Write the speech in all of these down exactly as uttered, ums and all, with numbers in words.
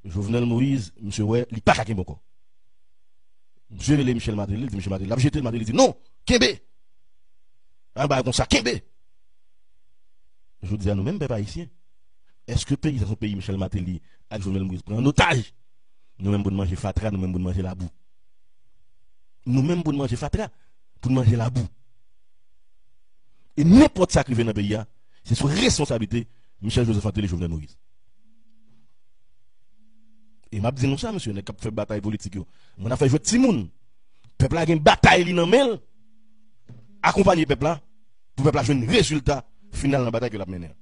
Jovenel Moïse, misye wè, li pa ka kenbe ankò. Misye rele Michel Martelly, li di Michel Martelly, l ap jete l, Martelly di, "Non, kenbe! An bagay konsa, kenbe!" Jodi a, nou menm pèp ayisyen, èske peyi sa se yon peyi Michel Martelly ak Jovenel Moïse pran an otaj? Nou menm pou n manje fatra, nou menm pou n manje labou. Nou menm pou n manje fatra, pou n manje labou. E nenpòt sa k rive nan peyi a, se sou responsablite Michel Joseph Martelly, Jovenel Moïse. E m ap di nou sa, mesye, nèg k ap fè batay politik yo. Moun ap fè jwèt timoun. Pèp la gen batay li nan men l. Akonpanye pèp la, pou pèp la jwenn rezilta final nan batay ke l ap mennen an.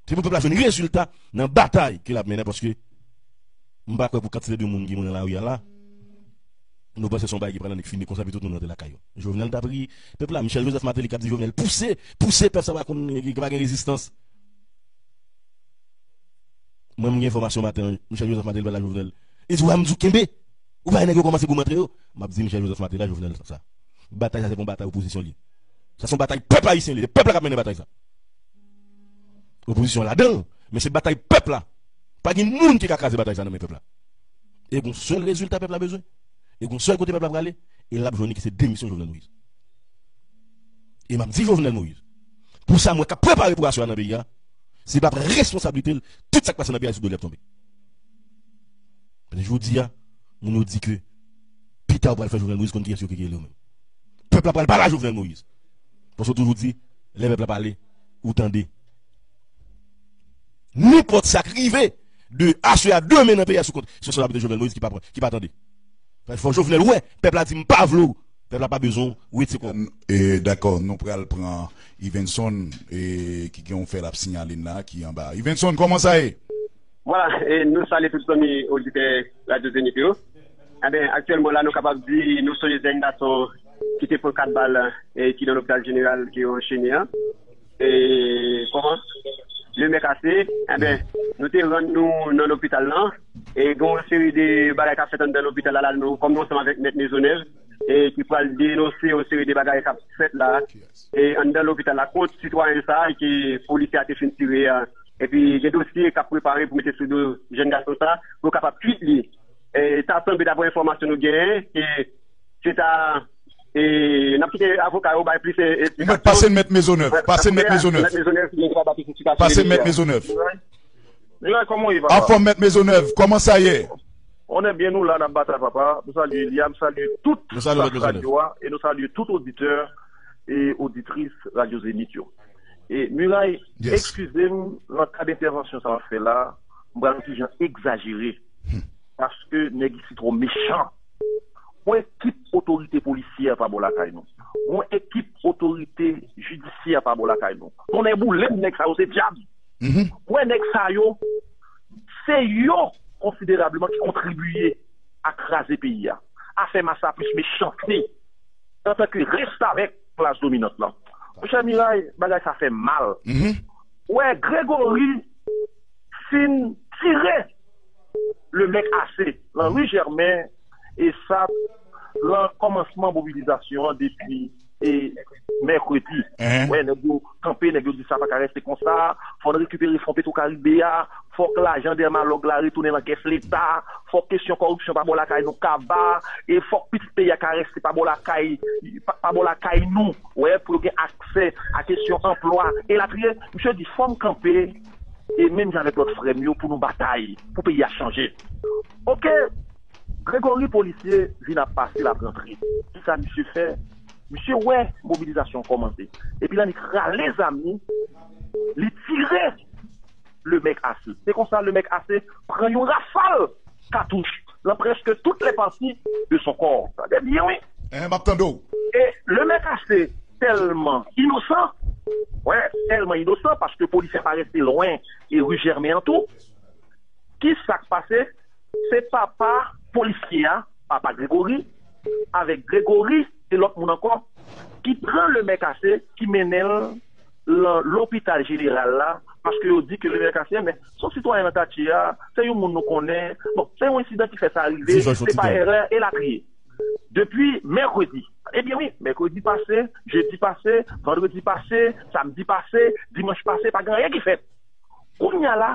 Se pou pèp la jwenn rezilta nan batay ke l ap mennen, paske m pa kwè pou kantite de moun ki mouri nan lari a la, nou panse se yon bagay ki pral annik fini konsa, epi tout moun rantre lakay yo. Jovenel t ap ri pèp la, Michel Joseph Martelly k ap di Jovenel pouse, pouse pèp sa pa konn, ki pa gen rezistans. Mwen, m gen enfòmasyon maten an, Michel Joseph Martelly pale a Jovenel. Li di, "Wè, m di w kenbe. Ou pa wè nèg yo kòmanse goumen antre yo?" M ap di Michel Joseph Martelly a Jovenel sa. Batay sa se pa yon batay opozisyon li. Sa se yon batay pèp ayisyen li. Se pèp la k ap mennen batay sa. Opozisyon ladan l, men se batay pèp la. Pa gen moun ki ka kraze batay sa nan men pèp la. E gon sèl rezilta pèp la bezwen. E gon sèl kote pèp la prale. E l ap jwenn li ki se demisyon Jovenel Moïse. E m ap di Jovenel Moïse, pou sa m wè k ap prepare pou aswè a nan peyi a, se pa pran responsablite l, tout sa k pase nan peyi a sou do li ap tonbe. Paske jodi a, moun yo di ke pita yo pral fè Jovenel Moïse konn kiyès yo ki rele yo menm. Pèp la pral pale a Jovenel Moïse. Paske w toujou di, lè pèp la pale, ou tande. Nenpòt sa k rive de aswè a demen nan peyi a sou kont, se sou labite Jovenel Moïse ki pa pran, ki pa tande. Fò Jovenel wè, pèp la di m pa vle w. Pèp la pa bezwen w, retire kò w. E, dakò, nou pral pran Yvenson, e, ki gen yon fè l ap siyale n la, ki anba. Yvenson, kòman sa ye? Vwala, e, nou salye tout zanmi oditè Radyo Zenith yo. Enben, aktyèlman la, nou kapab di, nou sonje jèn gason ki te pran kat bal, e, ki nan lopital jeneral ki yo anchene an. E, kòman? Le mèk ase, enben, nou te rann nou nan lopital lan. E, gen yon seri de bagay k ap fèt anndan lopital la, la, nou, kòm nou ansanm avèk Mèt Mezonèv, e, ki pral denonse yon seri de bagay k ap fèt la, e, anndan lopital la, kont sitwayen sa a, ke polisye a te fin tire a. Epi, gen dosye k ap prepare pou mete sou do jèn gason sa, pou yo kapab kwit li. E, ta sanble, daprè enfòmasyon nou genyen, ke se ta, e, n ap kite avoka yo bay plis, e, eksplikasyon. Ou mèt pase Mèt Mezonèv, pase Mèt Mezonèv. Mèt Mezonèv ki gen dwa bay plis eksplikasyon. Pase Mèt Mezonèv. Miray, kòman w ye, papa? Anfòm, Mèt Mezonèv, kòman sa ye? On est bien, nou la, n ap batay, papa. Nou salye Elia, m salye tout staf radyo a, e nou salye tout oditè e oditris Radyo Zenith yo. E Miray, eskize m, nan kad entèvansyon sa w ap fè la, m pral yon ti jan egzajere. Paske nèg isi twò mechan. Yon ekip otorite polisyè pa bò lakay nou. Yon ekip otorite jidisyè pa bò lakay nou. Tonnè boule m, nèg sa yo se dyab. Wè nèg sa yo, se yo konsiderableman ki kontribiye a kraze peyi a, a fè mas la plis mechanste antanke restavèk klas dominant lan. Monchè Miray, bagay sa fè m mal. Wè Gregory fin tire le mèk ase lan ri Jèmen e sa lan kòmansman mobilizasyon an depi e mèkredi. Wè nèg yo kanpe, nèg yo di sa pa ka rete konsa, fò n rekipere fon Petwokaribe a, fòk lajan Dermalog la retounen nan kès Leta, fòk kesyon kòripsyon pa bò lakay nou kaba, e fòk pitit peyi a ka rete pa bò lakay, pa, pa bò lakay nou, wè, pou yo gen aksè a kesyon anplwa, elatriye. Misye di, fò m kanpe, e menm jan avèk lòt frè m yo, pou nou batay, pou peyi a chanje. Oke, Gregory polisye vin ap pase, l ap rantre. Kisa misye fè? Misye wè mobilizasyon an kòmanse. Epi l annik rale zam li, li tire le mèk ase. Se konsa le mèk ase pran yon rafal katouch lan prèske tout lè pati de son kò. Tande byen, wi. Ehe, m ap tande w. E le mèk ase tèlman inosan, wè, tèlman inosan, paske polisye a pa rete lwen e ri Jèmen an tou. Kisa k pase? Se papa polisye a, papa Gregory, avèk Gregory e lòt moun ankò, ki pran le mèk ase, ki mennen l lan lopital jeneral la, paske yo di ke le mèk ase, men, se yon sitwayen nan katye a, se yon moun nou konnen, bon, se yon ensidan ki fè sa rive, se pa erè, elatriye. Depi mèkredi, ebyen wi, mèkredi pase, jedi pase, vandredi pase, samdi pase, dimanch pase, pa gen anyen ki fèt. Kounye a la,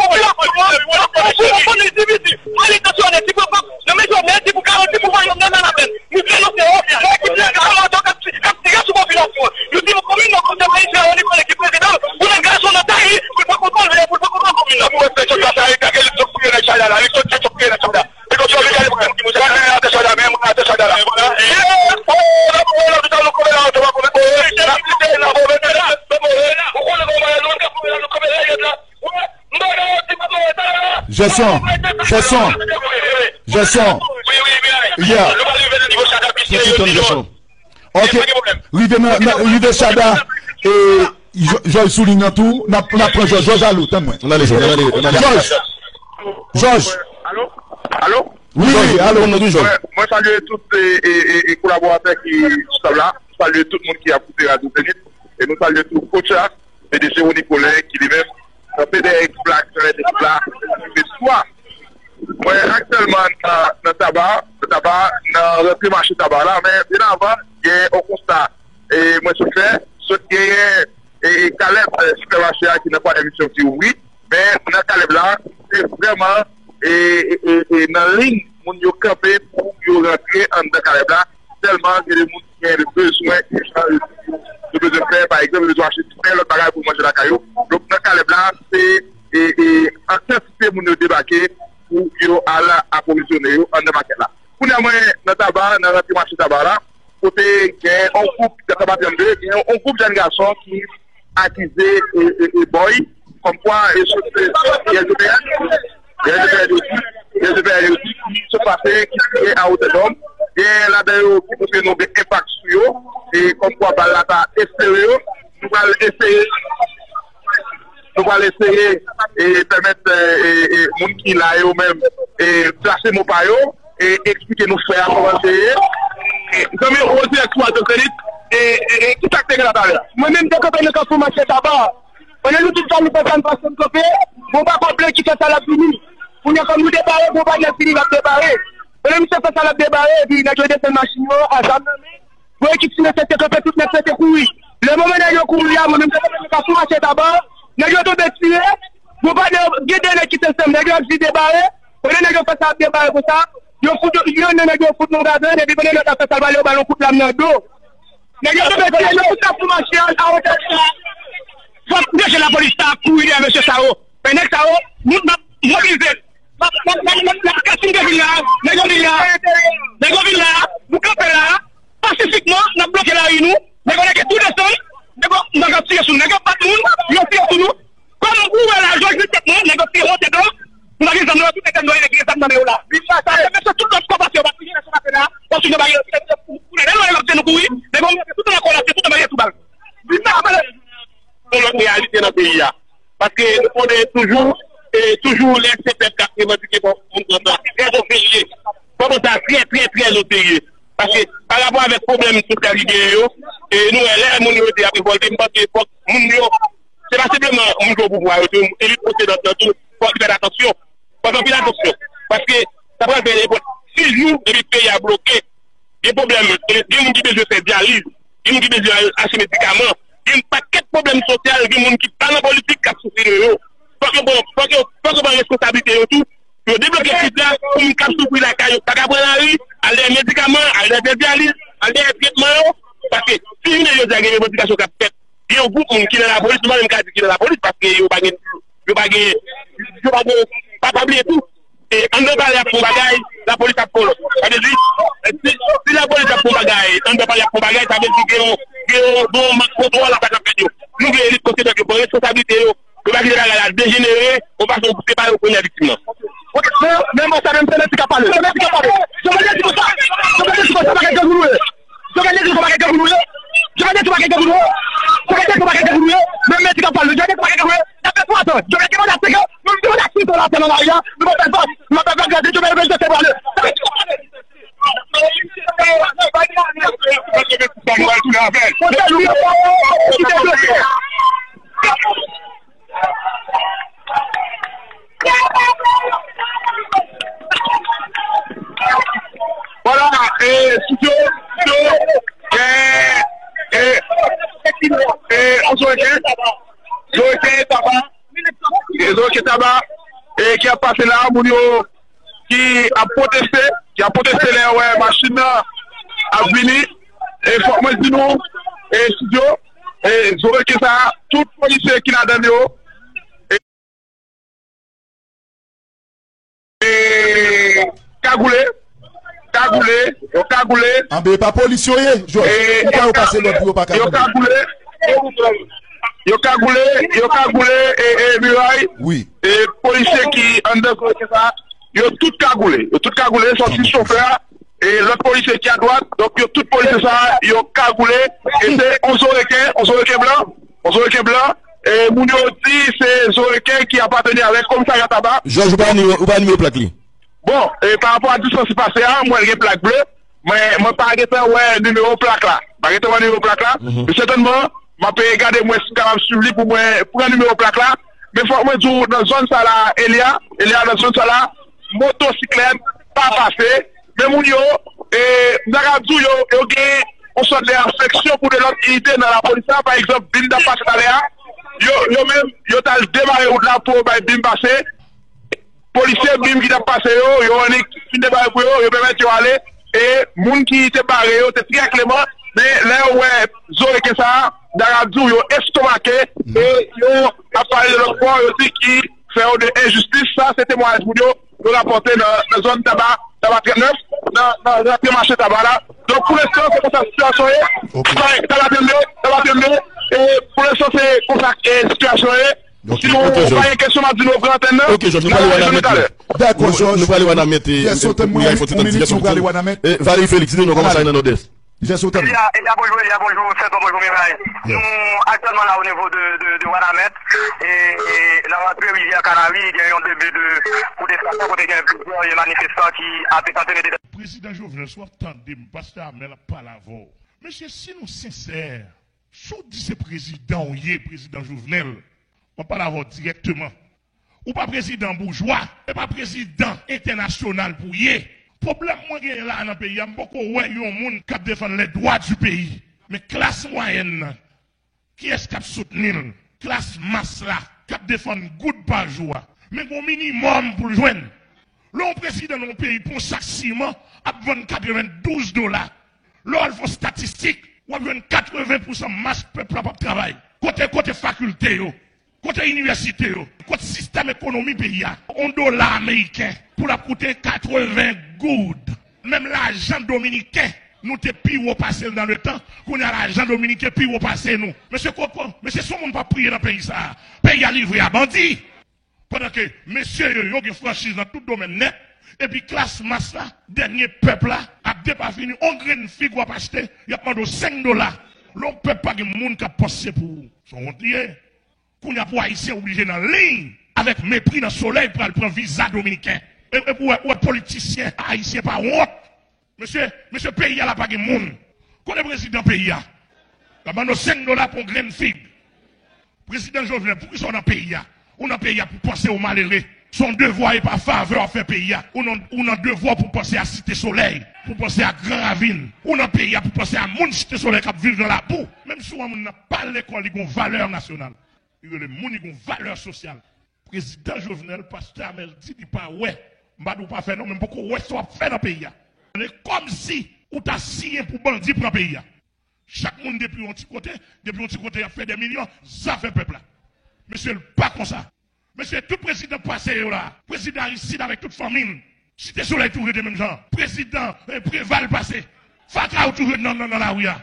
popilasyon an, pou yon bon endividi mal entansyonnen ki pran kòb nan men Jovenel, ki pou garanti pouvwa Jovenel nan lapèn. Nou denonse yo, se ekip nèg a Lamanto k ap ti-, k ap tire sou popilasyon an. Nou di nou komin nan konsèy ayisyen an, nou konnen ki prezidan l, pou nèg gason nan tayi, pou l pran kontwòl, pou l pran kontwòl komin nan. Pou respè Jovda sa, e gade lèt sòt pou yo nan Jovda la, lèt sòt, lèt sòt pou yo nan Jovda. E kontinye gade mwen. Mwen atè Jovda, men mwen atè Jovda la. Jèson, Jèson, Jèson. Yeah. Fouti tann Jèson. Ok. Rive nan, nan, rive Chada. E, Jò-, Jòj sou liy nan tou. N ap, n ap pran Jòj. Jòj, alo, tann mwen. Ann ale, Jòj, ann ale, ann ale. Jòj. Jòj. Alo? Alo? Wi, wi, alo. Jòj, Jòj. Mwen, mwen salye tout, e, e, e, e kolaboratè ki sou tab la. Salye tout moun ki ap koute Radyo Zenith. E nou salye tou coach la, P D G Rony Colin, ki li menm kanpe dèyè ekip la, ki fè ekip la rive sou a. Mwen aktyèlman nan, nan Taba, nan Taba, nan rantre mache Taba la, men byen avan, gen yon konsta, e, mwen sot fè, sot genyen, e, e, Caleb, e, sipèmache a ki nan kwatrè misyon ki ouvri, men nan Caleb la, se vrèman, e, e, e, e, nan liy moun yo kanpe pou yo rantre anndan Caleb la, tèlman gen de moun ki gen de bezwen ijan yo, yo bezwen fè, pa egzanp, yo bezwen achte ti pen, lòt bagay pou manje lakay yo. Donk, nan Caleb la, se, e, e, an kantite moun yo debake pou yo al apwovizyone yo anndan makèt la. Kounye a, mwen nan Taba, nan rantre mache Taba la, kote gen yon gwoup, nan Taba trannde, gen yon gwoup jèn gason ki akize, e, e, e, Boy, kòmkwa, e, sou, e, I L T P N, I L T P N yo di, Rezèvè yo di ki sot pase, ki tire a wotè dòm. Gen ladan yo ki montre nou gen enpak sou yo. E kòmkwa bal la ta esplere yo. Nou pral eseye, nou pral eseye e pèmèt e, e, e, moun ki la yo menm e, plase mo pa yo e eksplike nou fè a kòman se ye. E, zanmi yo, dirèk sou Alto Zenith, e, e, e, ki sa k te gen la talè a? Mwen menm te kanpe nan Kafou Mache Taba. Pandan nou tout sa nou fè sa, nou pa janm kanpe. Bon, pa kòb blan ki fè sa l ap vini. Kounye a, kòm nou debare, bon, pa nèg vini, l ap debare. Pandan misye fè sa, l ap debare, epi nèg yo desann machin yo, a zam nan men. Bon, ekip ti mesye te kanpe, tout nèg yo te kouri. Lè moman nèg yo kouri a, mwen menm, mwen te kanpe nan Kafou Mache Taba, nèg yo tonbe tire. Bon, pa de, gen de nèg ki te ansanm, nèg yo ap di debare. Pandan nèg yo fè sa, ap debare konsa, yo fout, yo, youn nan nèg yo fout nan gazon, epi pandan lòt la fè sa, l ba li yon balon kout lam nan do. Nèg yo tonbe tire, yo fout ap pou mache a, a wotè sa. Fòk mesye lapolis ta kouri dèyè mesye sa yo. Men nèg sa yo, nou t ap mobilize. N ap, n ap, n ap, n ap, n ap, si n te vin la, nèg yo vin la, nèg yo vin la, nou kanpe la, pasifikman, n ap bloke lari nou, nèg yo lage tou desann, nèg yo, nèg yo ap tire sou nou, nèg yo bat moun, yo tire sou nou, kòm ou wè la, jòj nan tèt mwen, nèg yo tire monte do, nou pa gen zam nan yo, tout nèg yo gen zam nan men yo la. Sa fè mesye tout lòt kò pase yo, pa gen lè sou pase la, paske yo pa gen, pou lè lè yo ap tire nou kouri, nèg yo mete tout nan kò la, tout nan bagay sou bal. Yon lòt reyalite nan peyi a. Paske nou konnen toujou, e toujou lè se pèp k ap revandike pou moun pran sa trè o serye. Pran sa trè, trè, trè o serye. Paske pa rapò avèk pwoblèm sosyal ki genyen yo, e nou wè lè moun yo di y ap revòlte, m panse fòk moun yo, se pa senpleman moun ki o pouvwa yo, se elit posedant lan tou, fòk li fè atansyon. Fòk anpil atansyon. Paske sa pral fè nenpòt sis jou epi peyi a bloke. Gen pwoblèm, gen moun ki bezwen fè dyaliz, gen moun ki bezwen al achte medikaman, gen yon pakèt pwoblèm sosyal, gen moun ki pa nan politik k ap soufri de yo. Fòk yo pran, fòk yo, fòk yo pran responsablite yo tou, pou yo debloke kriz la, pou moun k ap soufri lakay yo pa ka pran lari, al dèyè medikaman, al dèyè fè dyaliz, al dèyè tretman yo. Paske si jounen jodi a gen revandikasyon k ap fèt, gen yon gwoup moun ki nan lapolis, nou pa menm ka di ki nan lapolis, paske yo pa gen, yo pa gen, yo pa gen, pa, pa bliye tou. E anndan palè ap fè yon bagay, lapolis ap fè yon lòt. Sa vle di, si, si lapolis ap fè yon bagay, anndan palè ap fè yon bagay, sa vle di gen yon, gen yon, gen yon mank kontwòl nan sa k ap fèt yo. Nou vle elit konsekan yo pran responsablite yo, yo pa kite bagay la dejenere, yon fason pou se pa yo premye viktim nan. Men, men mwen sa menm se Mèsi k ap pale. Se Mèsi k ap pale. Jovenel di konsa. Jovenel di konsa, pa gen gang nou ye. Jovenel di konsa, pa gen gang nou ye. Jovenel di konsa, pa gen gang nou ye. Jovenel di konsa, pa gen gang nou ye. Men Mèsi k ap pale. Jovenel di konsa, pa gen gang nou ye. Sa fè twa tan. Jovenel gen manda senk an. Nou gen manda senk an la, nou nan lari a. Nou pa fè vag. Nou pa fè vag, gade Jovenel, Jovenel se pale. Vwala, e, studio, studio, e, e, e, on Zòrèken, Zòrèken Taba, e, Zòrèken Taba, e, ki ap pase la, moun yo ki ap pwoteste, ki ap pwoteste lè yo wè machin nan ap vini, e, fòk mwen di nou, e, studio, e, Zòrèken sa, tout polisye ki ladan yo, e, kagoule, kagoule, yo kagoule. Anben, e pa polis yo ye, Jòj. E, pou pa yo pase lòd pou yo pa kagoule. Yo kagoule, yo kagoule, yo kagoule, e, e, miray. Wi. E, polisye ki anndan sa, yo tout kagoule. Yo tout kagoule, sòti chofè a, e, lòt polisye ki adwat. Donk, yo tout polisye sa, yo kagoule. E se on Zòrèken, on Zòrèken blan. Yon Zòrèken blan, e, moun yo di se Zòrèken ki apateni avèk komisarya Taba. Jòj, ou pa nimewo, ou pa nimewo plak li? Bon, e, pa rapò a distans li pase a, m wè l gen plak ble, men mwen pa gentan wè nimewo plak la. Pa gentan wè nimewo plak la. Men sètènman, m ap gade mwen si m kapab swiv li pou mwen pran nimewo plak la. Men fòk mwen di w, nan zòn sa la, Elia, Elia, nan zòn sa la, motosiklèt pa pase. Men moun yo, e, m ta ka di w yo, yo gen yon sòt de afeksyon pou de lòt inite nan lapolis la. Pa egzanp, bim t ap pase talè a, yo, yo menm, yo t al demare wout la pou yo bay bim pase. Polisye bim ki t ap pase yo, yo annik fin demare pou yo, yo pèmèt yo ale. E moun ki te bare yo te trè kleman, men lè yo wè Zòrèken sa a, m ta ka di w yo estomake, e yo ap pale de lòt bò, yo di ki fè yo de enjistis. Sa se temwayaj moun yo, yo rapòte nan, nan zòn Taba, Taba trannèf, nan, nan rantre mache Taba la. Donk, pou lenstan, se konsa sitiyasyon ye. Taba trannde, Taba trannde, e pou lenstan, se konsa, e, sitiyasyon ye. Ok, sinon, ok, ou pa gen kesyon m ap di nou, ou pran antèn nan. Ok, Jòj, nou prale Wanament la. Dakò, nou, nou Jòj. Prale Wanament, e, Jès, ou tann mwen, yon ti minit, ou prale Wanament. E, Valérie Félix, di nou kòman sa ye nan Nòdès. Jès, ou tann mwen. Eya, eya, bonjou, eya, bonjou, Sèto, bonjou, Miray. Nou aktyèlman la o nivo de, de, de Wanament, e, e nan rantre Rivyè Kanari, gen yon debi de kontestasyon kote gen plizyè manifestan ki ap tante mete. Prezidan Jovenel, si w ap tande m, pastè Amèl ap pale avè w. Mesye, si nou sensè, si w di se prezidan w ye, prezidan Jovenel, m ap pale avè w dirèkteman. Ou pa prezidan boujwa, e pa prezidan entènasyonal pou w ye. Pwoblèm mwen genyen la a nan peyi a, m poko wè yon moun k ap defann les droits du pays. Men klas mwayèn nan, kiyès k ap soutni l? Klas mas la, k ap defann goud pa jou a. Men gon minimòm pou l jwenn. Lè yon prezidan nan yon peyi pran yon sak siman ap vann katrevendouz dola. Lè w al fè yon statistik, w ap jwenn katreven pousan mas pèp la p ap travay. Kote, kote fakilte yo? Kote inivèsite yo? Kote sistèm ekonomi peyi a? Yon dola ameriken pou l ap koute katreven goud. Menm lajan dominiken, nou te pi wo pase l nan letan, kounye a lajan dominiken pi wo pase nou. Mesye, ko, ko, mesye, si yon moun pa priye nan peyi sa a, peyi a livre a bandi. Pandan ke mesye yo, yo gen franchiz nan tout domèn nèt, epi klas mas la, dènye pèp la, ap depafini, on grenn fig w ap achte, y ap mande w senk dola. Lè yon pèp pa gen moun k ap panse pou ou, se yon wont li ye. Kounye a pou Ayisyen oblije nan liy avèk mepri nan solèy pral pran viza dominiken. E, e pou wè, wè politisyen ayisyen pa wont. Mesye, mesye, peyi a la pa gen moun. Kote prezidan peyi a? L ap mande w senk dola pou yon grenn fig. Prezidan Jovenel, poukisa w nan peyi a? Ou nan peyi a pou panse o malere. Se yon devwa e pa favè w ap fè peyi a. Ou nan, ou nan devwa pou panse a Site Solèy, pou panse a Gran Ravin. Ou nan peyi a pou panse a moun Site Solèy k ap viv nan labou. Menm si w wè moun nan pa lekòl, li gon valè nasyonal. Li rele moun, li gon valè sosyal. Prezidan Jovenel, pastè Amèl di li pa wè. M pa di w pa fè non, men m poko wè sa w ap fè nan peyi a. Se kòmsi ou ta siyen pou bandi pran peyi a. Chak moun depi yon ti kote, depi yon ti kote y ap fè dè milyon, zafè pèp la. Mesye, l pa konsa. Mesye, tout prezidan k pase yo la, prezidan Aristide avèk tout fanmi l, Site Solèy toujou rete menm jan. Prezidan, eh, Preval pase, Fakao toujou nan, nan, nan lari a.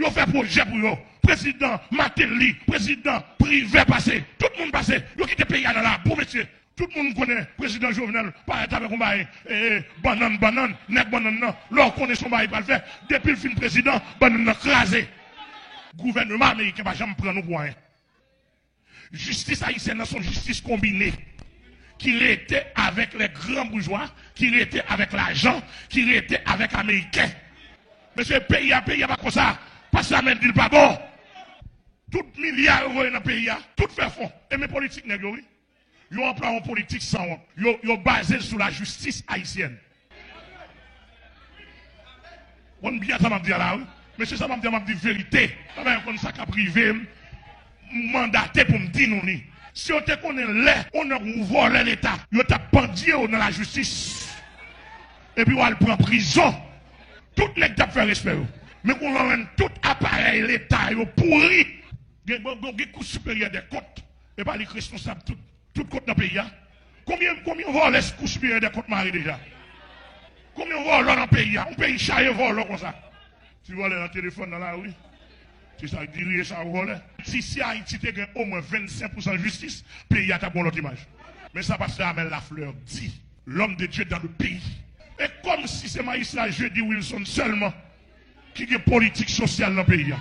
Yo fè pwojè pou yo. Prezidan Martelly, prezidan Privè pase, tout moun pase. Yo kite peyi a nan labou, mesye. Tout moun konnen prezidan Jovenel parèt avèk yon bagay, eh, eh, bannann, bannann, nèg bannann nan. Lè w konnen se yon bagay pral fè, depi l fin prezidan, bannann nan kraze. Gouvènman ameriken pa janm pran nou pou anyen. Jistis ayisyèn nan se yon jistis konbine ki rete avèk les grands bourgeois, ki rete avèk lajan, ki rete avèk ameriken. Mesye, peyi a, peyi a pa konsa. Pastè Amèl di l pa bon. Tout milya yo voye nan peyi a, tout fè fon. E men politik nèg yo, wi. Yo anplwaye yon politik sanwont. Yo, yo baze l sou lajistis ayisyèn. Konn byen sa m ap di a la, wi. Mesye, sa m ap di a, m ap di verite. Papa, yo konn sa k ap rive m. M mandate pou m di nou li. Si yo te konnen lè yon nèg ou vòlè Leta, yo t ap pandye w nan lajistis. Epi w al pran prizon. Tout nèg t ap fè respè yo. Men kounye a w jwenn tout aparèy Leta yo pouri. Gen, gen, gen Kou Siperyè dè Kont. E pa li k responsab tout, tout kont nan peyi a. Konbyen, konbyen vòlè Kou Siperyè dè Kont mare deja? Konbyen vòlò nan peyi a? Yon peyi chaje vòlò konsa. Ti vòlè nan telefòn nan lari. Ti sa diri e sa yo vòlè. Si, si Ayiti te gen omwen vennsenk pousan jistis, peyi a t ap gon lòt imaj. Men sa pastè Amel Lafleur di, l'homme de Dieu dans le pays. E kòmsi se majistra Jeudy Wilson sèlman ki gen politik sosyal nan peyi a.